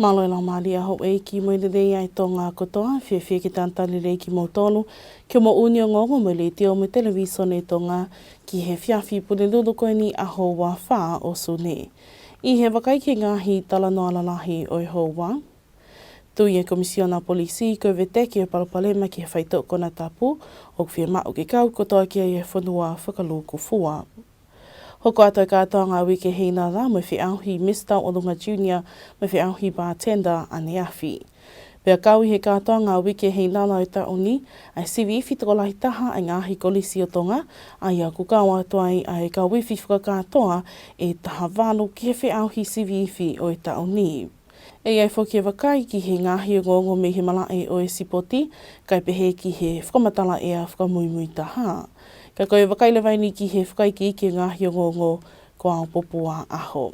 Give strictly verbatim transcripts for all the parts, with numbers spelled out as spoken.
Mālō e laumālie ʻa houʻeiki mo e lelei ʻa e Tonga kotoa, fiefia ke talitali lelei kimoutolu ki hoʻomou ʻū ongoongo mei he Letiō mo e Televisone Tonga ki he efiafi Pulelulu ko eni ʻaho ua fā ʻo Sune. ʻI he vakai ki he ngaahi talanoa lalahi ʻo e houa. Tui e Komisiona Polisi ko e veteki e palopalema ki he faitoʻo konatapu, ʻoku fiemaʻu ke kau kotoa ki ai e fonua fakalūkufua. Hoko atu e kātoanga uike heinala mo e feʻauhi Miss Tauʻolunga Junior mo e feʻauhi bartender ʻaneafi. Pea kau ʻi he kātoanga uike heinala ʻo e taʻu ni ʻa e sivi ifi tokolahi taha ʻa e ngaahi kolisi ʻo Tonga, ʻa ia ʻoku kau atu ai ʻa e kau ifi fakakātoa ʻe taha valu ki he feʻauhi sivi ifi ʻo e taʻu ni. ʻE ʻi ai foki e vakai ki he ngaahi ongoongo mei he malaʻe ʻo e sipoti, kae pehē ki he fakamatala ʻea fakamuimui taha. Ka ko e vakai leva eni ki he fakaikiiki e ngaahi ongoongo ko ʻaupōpō ʻaho.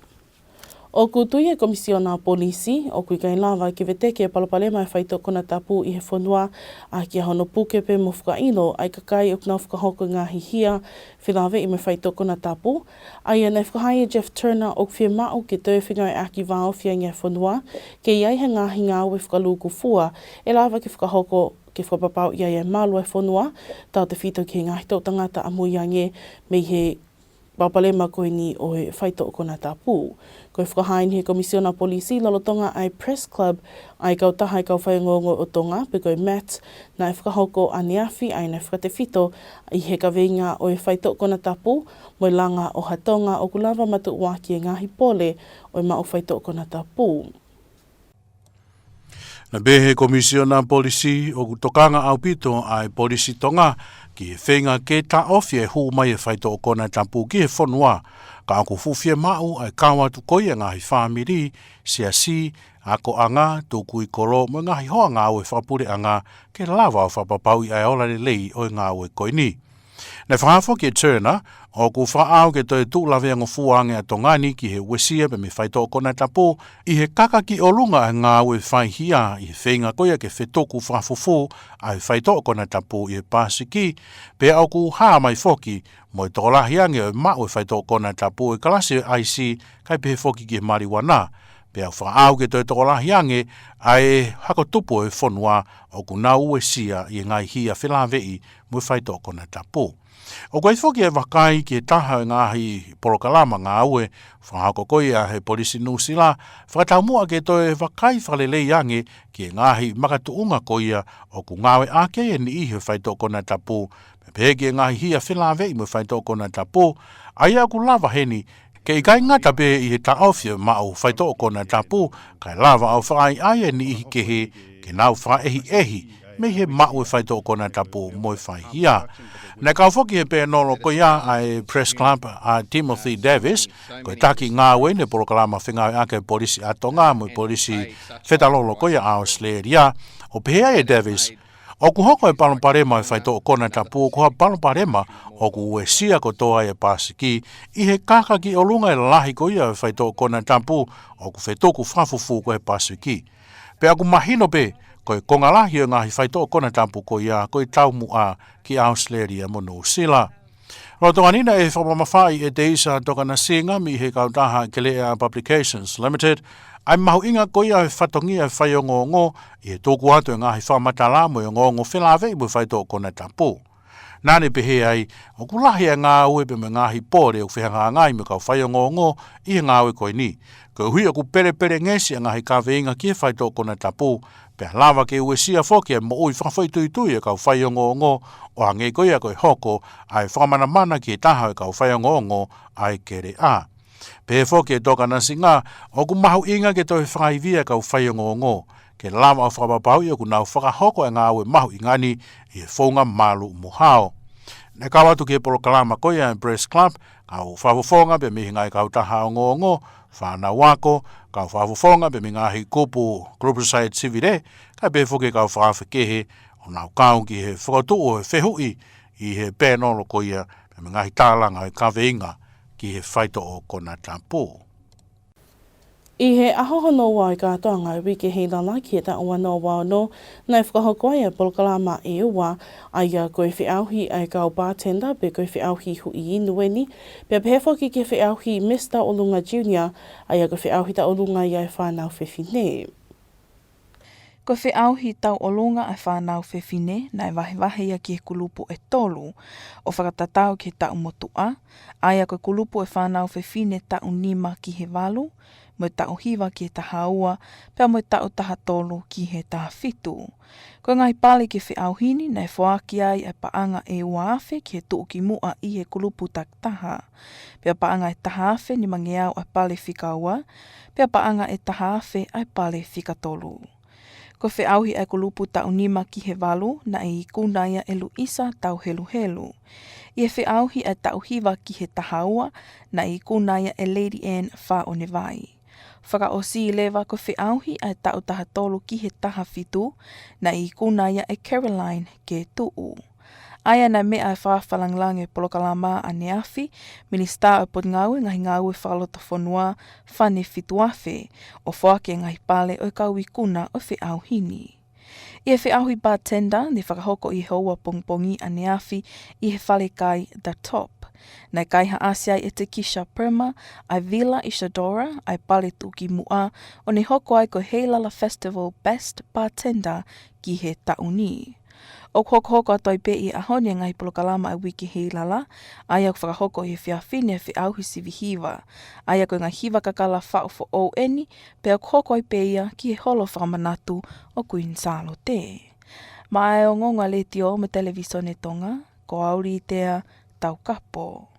ʻOku tui e Komisiona Polisi ʻoku ʻikai lava ke veteki e palopalema e faitoʻo konatapu ʻi he fonua, ʻaki ʻa hono puke pē mo fakaʻilo ʻa e kakai ʻoku nau fakahoko e ngaahi hia felāveʻi mo e faitoʻo konatapu, ʻa ia naʻe fakahā ʻe Jeff Turner ʻoku fiemaʻu ke toe fengāueʻaki vāofi ange e fonua ke ʻi ai ha ngaahi ngāue fakalūkufua ʻe lava ke fakahoko ke fakapapauʻi ai e malu e fonua, tautefito ki he ngaahi toʻutangata ʻamui ange mei he palopalema ko eni ʻo e faitoʻo konatapu. Ko e fakahā eni ʻe he Komisiona Polisi lolotonga ʻa e Press Club ʻa e kautaha e kau faiongoongo ʻo Tonga, pe ko e MAT, naʻe fakahoko ʻaneafi, ʻa ia naʻe fakatefito ʻi he kaveinga ʻo e faitoʻo konatapu mo e langa ʻo ha Tonga ʻoku lava matuʻuaki e ngaahi pole ʻo e maʻu faitoʻo konatapu. Naʻe pehē ʻe he Komisiona Polisi ʻoku tokanga ʻaupito ʻa e Polisi Tonga ki he feinga ke taʻofi e hū mai e faitoʻo konatapu ki he fonua, ka ʻoku fuʻu fiemaʻu ʻa e kau atu ko ia e ngaahi fāmili, siasi, akoʻanga, tukui kolo mo e ngaahi hoa ngāue fakapuleʻanga ke lava ʻo fakapapauʻi ʻa e ola lelei ʻo e ngāue ko eni. Naʻe fakahā foki ʻe Turner ʻoku fakaʻau ke toe tuʻu laveangofua ange ʻa Tonga ni ki he uesia pē mei he faitoʻo konatapu ʻi he kaka ki ʻolunga ʻa e ngāue faihia ʻi he feinga ko ia ke fetuku fakafufū ʻa e faitoʻo konatapu ʻi he Pasifiki, pea ʻoku hā mai foki mo e tokolahi ange ʻo e maʻu e faitoʻo konatapu ʻi he kalasi ʻo e ʻaisi kae pehē foki ki he maliuana, pea ʻoku fakaʻau ke toe tokolahi ange ʻa e hako tupu ʻo e fonua ʻoku nau uesia ʻi he ngaahi hia felāveʻi mo e faitoʻo konatapu. ʻOku ʻi ai foki e vakai ki he taha ʻo e ngaahi polokalama ngāue fakahoko ko ia ʻe he Polisi Nuʻusila, fakataumuʻa ke toe vakai fakalelei ange ki he ngaahi makatuʻunga ko ia ʻoku ngāueʻaki ai e niʻihi ʻo e faitoʻo konatapu, pea pehē ki he ngaahi hia felāveʻi mo e faitoʻo konatapu, ʻa ia ʻoku lava heni ke ʻikai ngata pē ʻi he taʻofi e maʻu faitoʻo konatapu, kae lava ʻo fakaʻaiʻai e niʻihi kehe ke nau fakaʻehiʻehi mei he maʻu e faitoʻo konatapu mo e faihia. Naʻe kau foki he pēnolo ko ia ʻa e Press Club ʻa Timothy Davis, ko e taki ngāue ʻi he polokalama fengāueʻaki ʻa e Polisi ʻa Tonga mo e Polisi Fetalolo ko ia ʻa ʻAositelēlia, ʻo pehē ai ʻe Davis, ʻoku hoko e palopalema e faitoʻo konatapu ko ha palopalema ʻoku uesia kotoa e Pasifiki ʻi he kaka ki ʻolunga e lahi ko ia e faitoʻo konatapu ʻoku fetuku fakafufū ko e Pasifiki. Pea ʻoku mahino pē ko e konga lahi ʻo e ngaahi faitoʻo konatapu ko ia ko e taumuʻa ki ʻAositelēlia mo Nuʻusila. Lolotonga ni naʻe fakamamafaʻi ʻe Teisa Tokanasinga mei he kautaha Kelea Publications Limited ʻa e mahuʻinga ko ia e fatongia e faiongoongo ʻi he tuku atu e ngaahi fakamatala mo e ongoongo felāveʻi mo e faitoʻo konatapu. Naʻa ne pehē ai, ʻoku lahi e ngāue pea mo e ngaahi pole ʻoku fehangahangai mo e kau faiongoongo ʻi he ngāue ko eni, koeʻuhi ʻoku pelepelengesi e ngaahi kaveinga ki he faitoʻo konatapu, pea lava ke uesia foki e moʻui fakafoʻituitui e kau faiongoongo, ʻo hangē ko ia ko e hoko ʻa e fakamanamana ki he taha ʻo e kau faiongoongo ʻa e Kelea. Pehē foki ʻe Tokanasinga, ʻoku mahuʻinga ke toe fakaivia e kau faiongoongo ke lava ʻo fakapapauʻi ʻoku nau fakahoko e ngāue mahuʻinga ni ʻi he founga malu mo hao. Naʻe kau atu ki he polokalama ko ia e Press Club kau fakafofonga pea mei he ngaahi kautaha ongoongo, fānau ako, kau fakafofonga pea mei he ngaahi kupu, kupu sosaieti sivile, kae pehē foki e kau fakaafe kehe, ʻo nau kau ki he fokotuʻu ʻo e fehuʻi ʻi he pēnolo ko ia pea mei he ngaahi tālanga ʻo e kaveinga ki he faitoʻo konatapu. ʻI he ʻaho hono ua ʻo e kātoanga uike heinala ki he taʻu ua noa ua ono, naʻe fakahoko ai e polokalama ʻe ua, ʻa ia ko e feʻauhi ʻa e kau bartender pe ko e feʻauhi huʻi inu eni, pea pehē foki ki he feʻauhi Miss Tauʻolunga Junior, ʻa ia ko e feʻauhi tauʻolunga ia e fānau fefine. Ko e feʻauhi tauʻolunga ʻa e fānau fefine, naʻe vahevahe ia ki he kulupu ʻe tolu, ʻo fakatatau ki he taʻu motuʻa, ʻa ia ko e kulupu ʻo e fānau fefine taʻu nima ki he valu, mo e taʻu hiva ki he taha ua, pea mo e taʻu taha tolu ki he taha fitu. Ko e ngaahi pale ki he feʻauhi ni, naʻe foaki ai ʻa e paʻanga ʻe ua afe ki he tuʻukimuʻa ʻi he kulupu takitaha. Pea paʻanga ʻe taha afe nimangeau ʻa e pale fika ua, pea paʻanga ʻe taha afe ʻa e pale fika tolu. Ko e feʻauhi ʻa e kulupu taʻu nima ki he valu, naʻe ikuna ia ʻe Luisa Tauheluhelu. ʻI he feʻauhi ʻa e taʻu hiva ki he taha ua, naʻe ikuna ia ʻe Lady Anne Faʻonevai. Fakaʻosi leva ko e feʻauhi ʻa e taʻu taha tolu ki he taha fitu, naʻe ikuna ia ʻe Caroline Ketuʻu. ʻA ia naʻe meʻa ʻa e fakafakalāngilangi ʻo e polokalama ʻaneafi, Minisitā ʻo e Potungāue Ngaahi Ngāue Fakalotofonua, Fane Fituafe, ʻo foaki e ngaahi pale ʻo e kau ikuna ʻo e feʻauhi ni. ʻI he feʻauhi bartender, ne fakahoko ʻi he houa pongipongi ʻaneafi ʻi he falekai The Top. Naʻe kaihaʻasi ai ʻe Tekisha Prema ʻa e Villa Isadora, ʻa e pale tuʻukimuʻa, ʻo ne hoko ai ko e Heilala Festival Best Bartender ki he taʻu ni. ʻOku hokohoko atu ai pē ʻi he ʻaho ni e ngaahi polokalama ʻa e Uike Heilala, ʻa ia ʻoku fakahoko ʻi he efiafi ni e feʻauhi sivi hiva. ʻA ia ko e ngaahi hiva kakala faʻu foʻou eni, pea ʻoku hoko ai pē ia ki he holo fakamanatu ʻo Kuini Sālote. Maʻa e ongoongo ʻa e Letiō mo e Televīsone Tonga, ko au Litea Taukapo.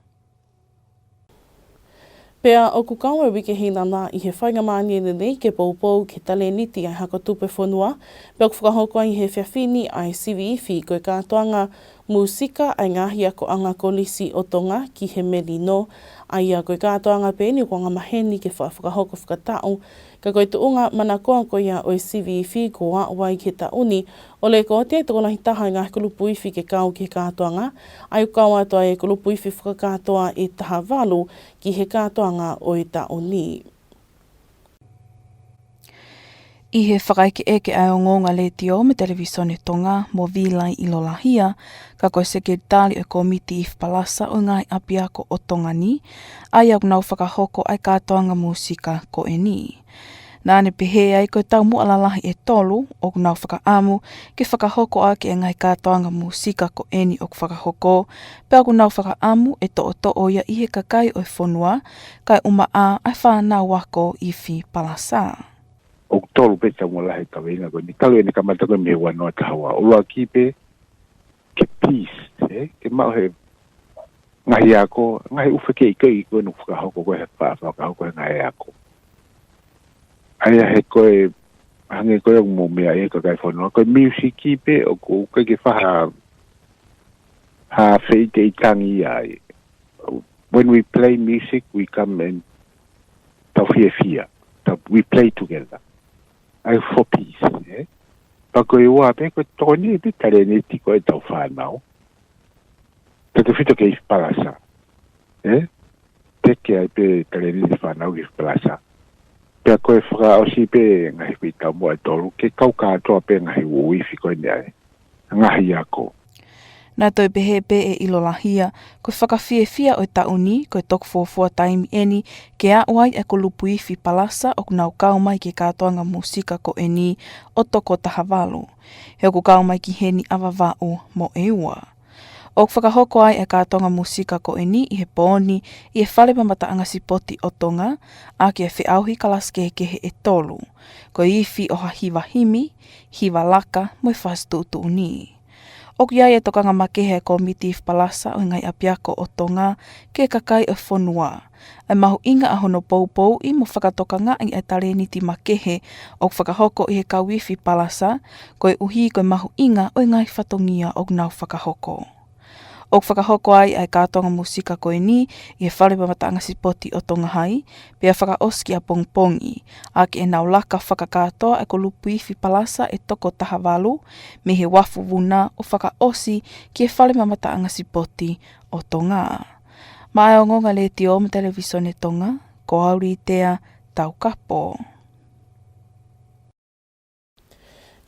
Pea ʻoku kau e Uike Heilala ʻi he faingamālie lelei ke poupou ki he talēniti ʻa e hako tupu ʻo e fonua, pea ʻoku fakahoko ai he efiafi ni ʻa e sivi ifi ko e kātoanga mūsika ʻa e ngaahi akoʻanga kolisi ʻo Tonga ki he melino, ʻa ia ko e kātoanga pē eni ʻoku angamaheni ke fa-, fakahoko fakataʻu, ka ko e tuʻunga manakoa ko ia ʻo e sivi ifi kuo aʻu ai ki he taʻu ni, ʻo lekooti ai e tokolahi taha ʻo e ngaahi kulupu ifi ke kau ki he kātoanga, ʻa ia ʻoku kau atu ai e kulupu ifi fakakātoa ʻe taha valu ki he kātoanga ʻo e taʻu ni. ʻI he fakaʻekeʻeke ʻa e ongoongo ʻa e Letiō mo e Televīsone Tonga mo Vīlai ʻIlolahia, ka ko e Sekelitali ʻo e Kōmiti Ifi Palasa ʻo e Ngaahi ʻApiako ʻo Tonga ni, ʻa ia ʻoku nau fakahoko ʻa e kātoanga mūsika ko eni. Naʻa ne pehē ai ko e taumuʻa lalahi ʻe tolu ʻoku nau fakaʻamu ke fakahoko ʻaki e ngaahi kātoanga mūsika ko eni ʻoku fakahoko, pea ʻoku nau fakaʻamu ʻe toʻotoʻo ia ʻi he kakai ʻo e fonua, kae ʻumaʻā ʻa e fānau ako ifi palasa. ʻOku tolu pē taumuʻa lalahi e kaveinga ko eni, talu ʻene kamata ko ē mei he ua noa taha ua. ʻUluaki pē, ke peace, ē? Ke maʻu he ngaahi ako, ngaahi ʻū fekeʻikeʻi ko ē ʻoku fakahoko ko ē he fa-, fakahoko he ngaahi ako. ʻA ia he ko e, hangē ko ē ʻoku mou meaʻi ʻe he kakai fonua, ko e music pē ʻoku, ʻoku ʻikai ke faʻa ha feʻiteʻitangi ai. When we play music, we come and tau fiefia, tau, we play together. ʻA ia for peace, ē? Pea ko e ua pē, ko e tokoni pē talēniti ko ē ʻetau fānau. Tautefito ki he ifi palasa, ē? Teke ai pē talēniti fānau ki he ifi palasa. Pea ko e fakaʻosi pē ngaahi kui taumuʻa ʻe tolu, ke kau kātoa pē ngaahi ʻū ifi ko eni ʻa e ngaahi ako. Naʻe toe pehē pē ʻe ʻIlolahia, ko e fakafiefia ʻo e taʻu ni, ko e toki fuofua taimi eni ke aʻu ai e kulupu ifi palasa ʻoku nau kau mai ki he kātoanga mūsika ko eni ʻo toko taha valu. He ʻoku kau mai ki heni ʻa Vavaʻu mo ʻEua. ʻOku fakahoko ai e kātoanga mūsika ko eni ʻi he pō ni ʻi he Fale Mamataʻanga Sipoti ʻo Tonga, ʻaki e feʻauhi kalasi kehekehe ʻe tolu. Ko e ifi ʻo ha hiva himi, hiva laka, mo e fasi tuʻutuʻuni. ʻOku ʻi ai e tokanga makehe ʻa e Kōmiti Ifi Palasa ʻo e Ngaahi ʻApiako ʻo Tonga ki he kakai ʻo e fonua, ʻa e mahuʻinga ʻa hono poupouʻi mo fakatokangaʻi ʻa e talēniti makehe ʻoku fakahoko ʻi he kau ifi palasa, koeʻuhi ko e mahuʻinga ʻo e ngaahi fatongia ʻoku nau fakahoko. ʻOku fakahoko ai ʻa e kātoanga mūsika ko eni ʻi he Fale Mamataʻanga Sipoti ʻo Tonga Hai, pea fakaʻosi ki ʻapongipongi, ʻaki ʻenau laka fakakātoa e kulupu ifi palasa ʻe toko taha valu, mei he uafu vuna ʻo fakaʻosi ki he Fale Mamataʻanga Sipoti ʻo Tonga. Maʻa e ongoongo ʻa e Letiō mo e Televīsone Tonga, ko au Litea Taukapo.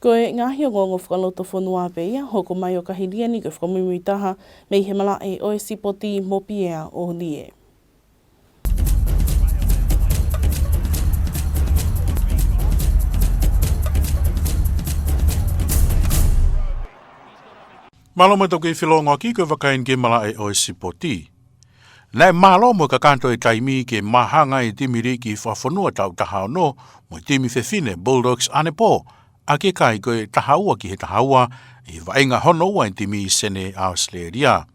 Ko e ngaahi ongoongo fakalotofonua pē ia, hoko mai ʻo Kahilieni ko e fakamuimui taha mei he malaʻe ʻo e sipoti mo Piea ʻOlie. Mālō mo e tau kei felongoaki, ko e vakai eni ki he malaʻe ʻo e sipoti. Naʻe mālō mo kakato e taimi ke māhanga e timi liiki fakafonua taʻu taha ono mo e timi fefine Bulldogs ʻanepō, ʻaki e kai ko e taha ua ki he taha ua ʻi he vaʻinga hono ua e timi Senē ʻAositelēlia.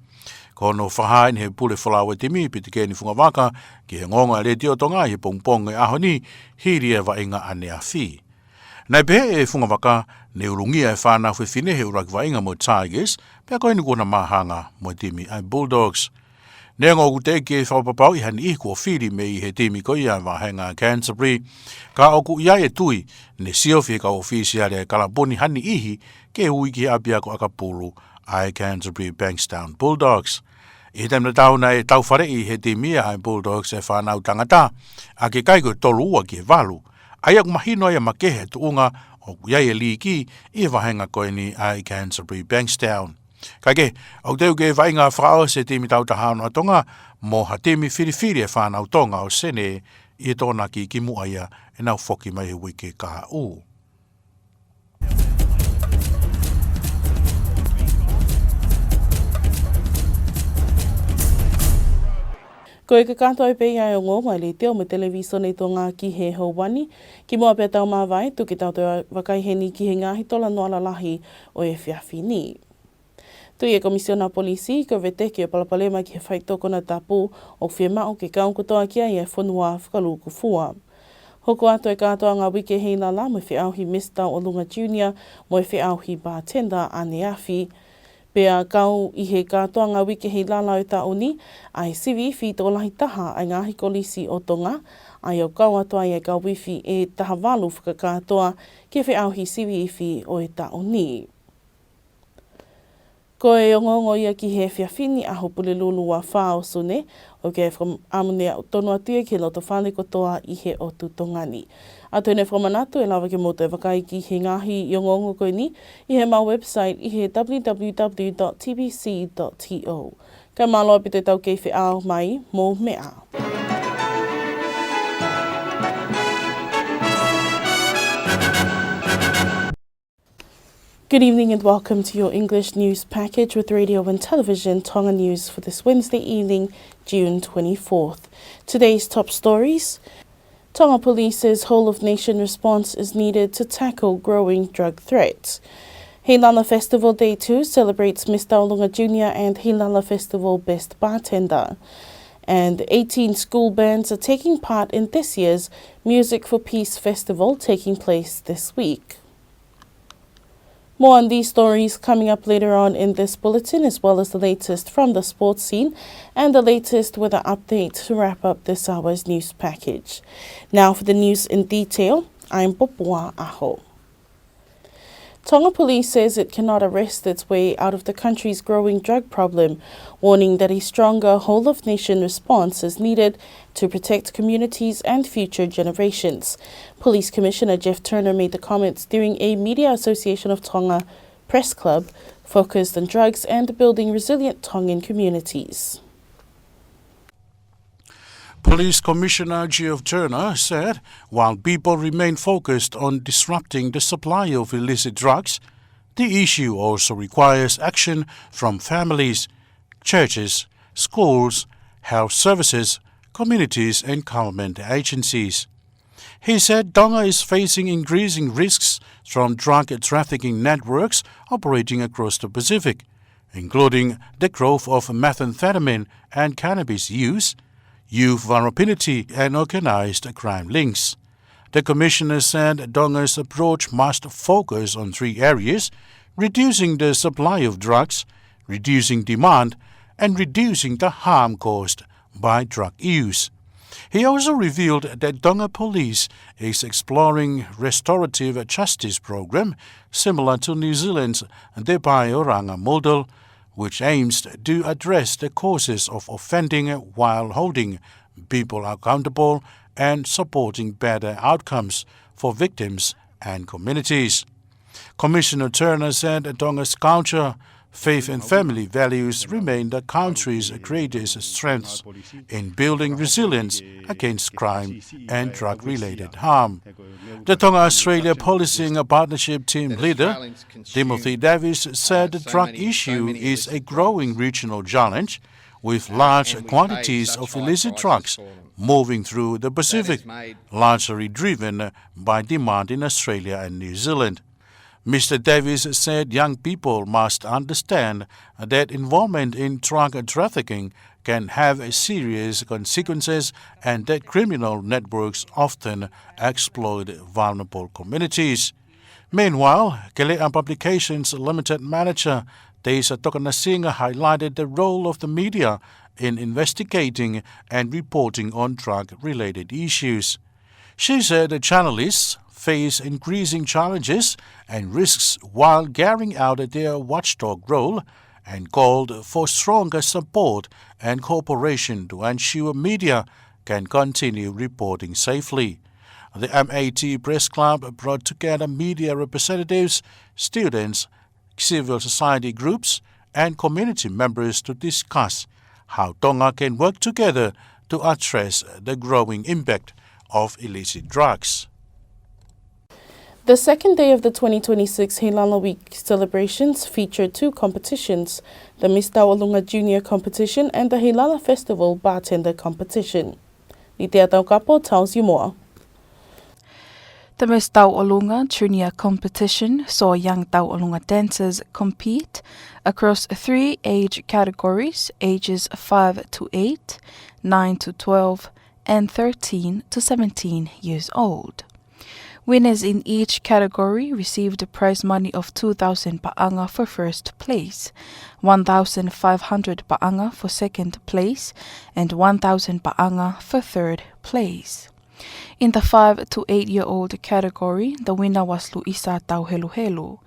Ko hono fakahā eni ʻe he pule folau e timi, Pitikeni Fungavaka, ki he ongoongo ʻa e Letiō Tonga ʻi he pongipongi ʻo e ʻaho ni, hili e vaʻinga ʻaneafi. Naʻe pehē ʻe Fungavaka, ne ulungia e fānau fefine he ʻuluaki vaʻinga mo e Tigers, pea ko eni kuo na māhanga mo e timi ʻa e Bulldogs. Neongo ʻoku teʻeki ke fakapapauʻi ha niʻihi kuo fili mei he timi ko ia ʻa e vāhenga Canterbury, ka ʻoku ʻi ai e tui ne siofi ʻe he kau ʻōfisiale ʻa e kalapu ni ha niʻihi ke ui ki he ʻapiako ʻakapulu ʻa e Canterbury Bankstown Bulldogs. ʻI he taimi tatau naʻe taufaleʻi ʻe he timi ʻa e Bulldogs e fānau tangata, ʻaki e kai ko e tolu ua ki he valu, ʻa ia ʻoku mahino ai ʻa e makehe e tuʻunga ʻoku ʻi ai e liiki ʻi he vāhenga ko eni ʻa e Canterbury Bankstown. Kae kehe, ʻoku teu ke vaʻinga fakaʻosi e timi taʻu taha ono ʻa Tonga mo ha timi filifili e fānau Tonga ʻo Senē ʻi he Tokonaki kimuʻa ia ʻenau foki mai he uike kahaʻu. Ko e kakato ai pē ia e ongoongo ʻa e Letiō mo e Televīsone Tonga ki he houa ni, kimuʻa pea tau māvae, tuku ke tau toe vakai heni ki he ngaahi talanoa lalahi ʻo e efiafi ni. Tui e Komisiona Polisi, ko e veteki ʻo e palopalema ki he faitoʻo konatapu, ʻoku fiemaʻu ke kau kotoa ki ai e fonua fakalūkufua. Hoko atu e kātoanga uike heilala mo e feʻauhi Mister ʻOlunga Junior mo e feʻauhi Bartender ʻaneafi. Pea kau ʻi he kātoanga uike heilala ʻo e taʻu ni ʻa e sivi ifi tokolahi taha ʻa e ngaahi kolisi ʻo Tonga, ʻa ia ʻoku kau atu ai e kau ifi ʻe taha valu fakakātoa ki he feʻauhi sivi ifi ʻo e taʻu ni. Ko e ongoongo ia ki he efiafi ni, ʻaho Pulelulu ua fā ʻo Sune, ʻoku ʻi ai e fakaʻamu ne aʻu tonu atu ia ki he loto fale kotoa ʻi he ʻotu Tonga ni. ʻA ia ʻoku ne fakamanatu ʻe lava ke mou toe vakai ki he ngaahi ongoongo ko eni ʻi heʻemau website ʻi he W W W dot T B C dot T O. Kae mālō ʻaupito e tau kei feʻao mai, mou meʻa. Good evening and welcome to your English news package with Radio and Television Tonga News for this Wednesday evening, June twenty-fourth. Today's top stories. Tonga Police says whole of nation response is needed to tackle growing drug threat. Heilala Festival Day two celebrates Mister ʻOlunga Junior and Heilala Festival Best Bartender. And eighteen school bands are taking part in this year's Music for Peace Festival taking place this week. More on these stories coming up later on in this bulletin, as well as the latest from the sports scene and the latest weather update to wrap up this hour's news package. Now for the news in detail, I'm Popua Aho. Tonga Police says it cannot arrest its way out of the country's growing drug problem, warning that a stronger whole-of-nation response is needed to protect communities and future generations. Police Commissioner Jeff Turner made the comments during a Media Association of Tonga press club focused on drugs and building resilient Tongan communities. Police Commissioner Jeff Turner said while people remain focused on disrupting the supply of illicit drugs, the issue also requires action from families, churches, schools, health services, communities, and government agencies. He said Tonga is facing increasing risks from drug trafficking networks operating across the Pacific, including the growth of methamphetamine and cannabis use, youth vulnerability, and organized crime links. The commissioner said Tonga's approach must focus on three areas: reducing the supply of drugs, reducing demand, and reducing the harm caused by drug use. He also revealed that Tonga Police is exploring restorative justice program similar to New Zealand's Te Pae Oranga model, which aims to address the causes of offending while holding people accountable and supporting better outcomes for victims and communities. Commissioner Turner said Tonga's culture Faith and family values remain the country's greatest strengths in building resilience against crime and drug-related harm. The Tonga-Australia Policing Partnership Team leader, Timothy Davies, said the drug issue is a growing regional challenge, with large quantities of illicit drugs moving through the Pacific, largely driven by demand in Australia and New Zealand. Mister Davies said young people must understand that involvement in drug trafficking can have serious consequences and that criminal networks often exploit vulnerable communities. Meanwhile, Kelea Publications Limited manager Teisa Tokanasinga highlighted the role of the media in investigating and reporting on drug-related issues. She said that journalists face increasing challenges and risks while carrying out their watchdog role and called for stronger support and cooperation to ensure media can continue reporting safely. The M A T Press Club brought together media representatives, students, civil society groups, and community members to discuss how Tonga can work together to address the growing impact of illicit drugs. The second day of the twenty twenty-six Heilala Week celebrations featured two competitions, the Miss Tauʻolunga Junior Competition and the Heilala Festival Bartender Competition. Litea Taukapo tells you more. The Miss Tauʻolunga Junior Competition saw young Tauʻolunga dancers compete across three age categories, ages five to eight, nine to twelve, and thirteen to seventeen years old. Winners in each category received a prize money of two thousand paʻanga for first place, one thousand five hundred paʻanga for second place, and one thousand paʻanga for third place. In the five to eight-year-old category, the winner was Luisa Tauheluhelu,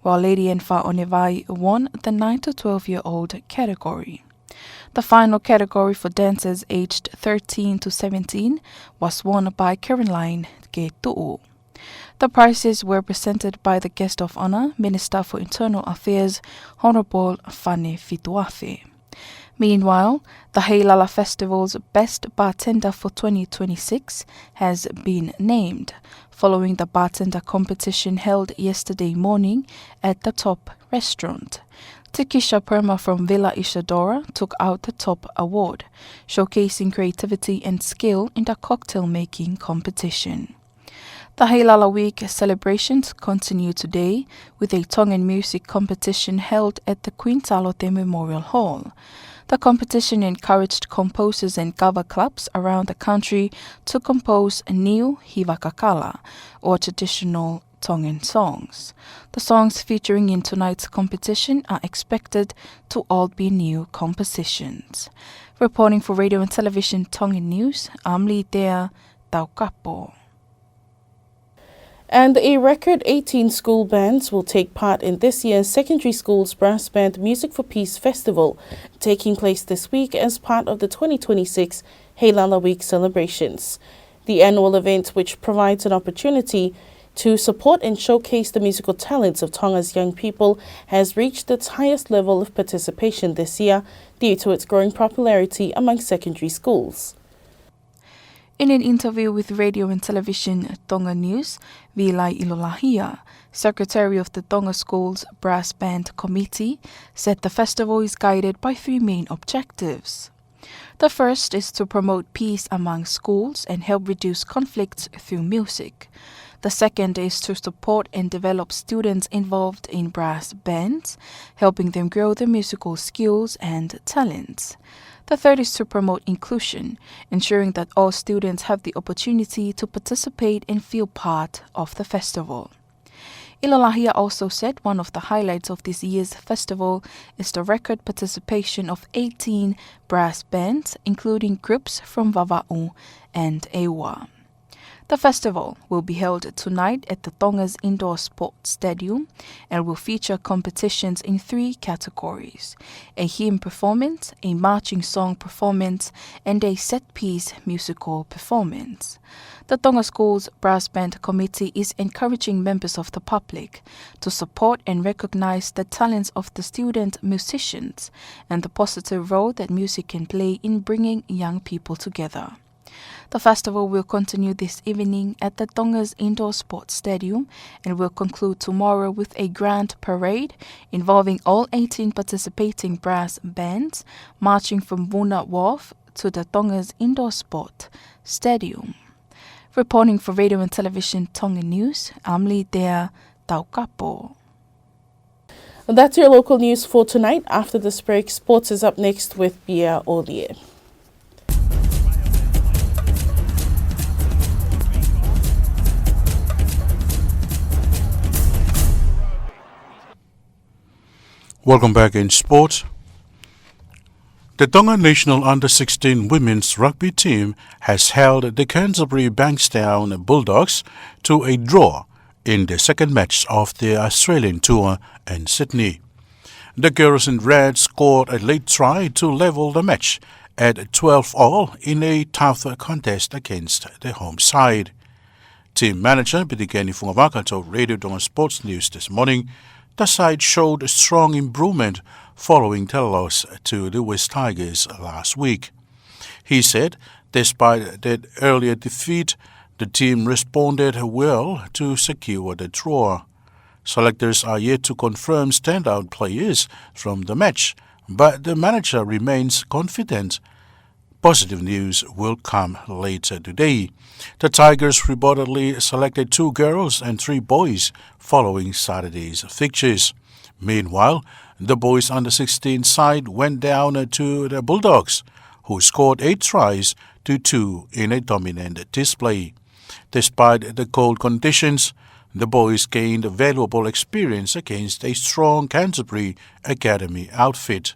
while Lady Anne Faʻonevai won the nine to twelve-year-old category. The final category for dancers aged thirteen to seventeen was won by Caroline Ketuʻu. The prizes were presented by the Guest of Honour, Minister for Internal Affairs, Honourable Fane Fituafe. Meanwhile, the Heilala Festival's Best Bartender for twenty twenty-six has been named, following the bartender competition held yesterday morning at the Top Restaurant. Tikisha Perma from Villa Isadora took out the top award, showcasing creativity and skill in the cocktail making competition. The Heilala Week celebrations continue today with a Tongan music competition held at the Queen Sālote Memorial Hall. The competition encouraged composers and kava clubs around the country to compose new hiva kakala, or traditional Tongan songs. The songs featuring in tonight's competition are expected to all be new compositions. Reporting for Radio and Television Tongan News, I'm Litea Taukapo. And a record eighteen school bands will take part in this year's Secondary Schools Brass Band Music for Peace Festival, taking place this week as part of the twenty twenty-six Heilala Week celebrations. The annual event, which provides an opportunity to support and showcase the musical talents of Tonga's young people, has reached its highest level of participation this year due to its growing popularity among secondary schools. In an interview with Radio and Television Tonga News, Vilai Ilolahia, secretary of the Tonga Schools Brass Band Committee, said the festival is guided by three main objectives. The first is to promote peace among schools and help reduce conflicts through music. The second is to support and develop students involved in brass bands, helping them grow their musical skills and talents. The third is to promote inclusion, ensuring that all students have the opportunity to participate and feel part of the festival. Ilolahia also said one of the highlights of this year's festival is the record participation of eighteen brass bands, including groups from Vavaʻu and ʻEua. The festival will be held tonight at the Tonga's Indoor Sports Stadium and will feature competitions in three categories: a hymn performance, a marching song performance, and a set-piece musical performance. The Tonga Schools Brass Band Committee is encouraging members of the public to support and recognize the talents of the student musicians and the positive role that music can play in bringing young people together. The festival will continue this evening at the Tonga's Indoor Sports Stadium and will conclude tomorrow with a grand parade involving all eighteen participating brass bands marching from Vuna Wharf to the Tonga's Indoor Sport Stadium. Reporting for Radio and Television Tonga News, I'm Litea Taukapo. That's your local news for tonight. After this break, sports is up next with Pia Olie. Welcome back in sport. The Tonga national under sixteen women's rugby team has held the Canterbury Bankstown Bulldogs to a draw in the second match of the Australian tour in Sydney. The girls in red scored a late try to level the match at twelve all in a tough contest against the home side. Team manager Pitikeni Fungavaka told Radio Tonga Sports News this morning the side showed a strong improvement following the loss to the West Tigers last week. He said, despite that earlier defeat, the team responded well to secure the draw. Selectors are yet to confirm standout players from the match, but the manager remains confident positive news will come later today. The Tigers reportedly selected two girls and three boys following Saturday's fixtures. Meanwhile, the boys under sixteen side went down to the Bulldogs, who scored eight tries to two in a dominant display. Despite the cold conditions, the boys gained valuable experience against a strong Canterbury academy outfit.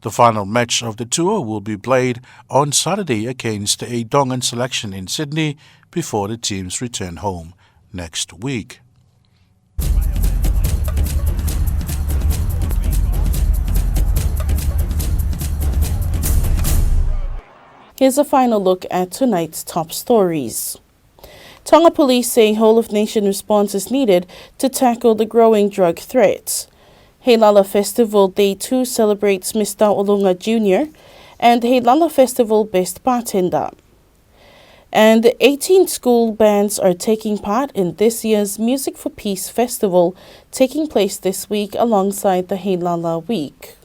The final match of the tour will be played on Saturday against a Tongan selection in Sydney before the teams return home next week. Here's a final look at tonight's top stories. Tonga Police say whole of nation response is needed to tackle the growing drug threat. Heilala Festival Day two celebrates Mister Olunga Junior and Heilala Festival Best Bartender. And eighteen school bands are taking part in this year's Music for Peace Festival, taking place this week alongside the Heilala Week.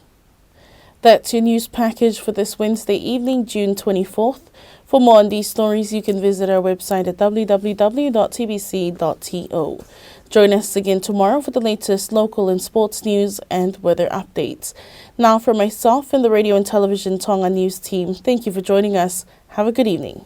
That's your news package for this Wednesday evening, June twenty-fourth. For more on these stories, you can visit our website at w w w dot t b c dot t o. Join us again tomorrow for the latest local and sports news and weather updates. Now, from myself and the Radio and Television Tonga News team, thank you for joining us. Have a good evening.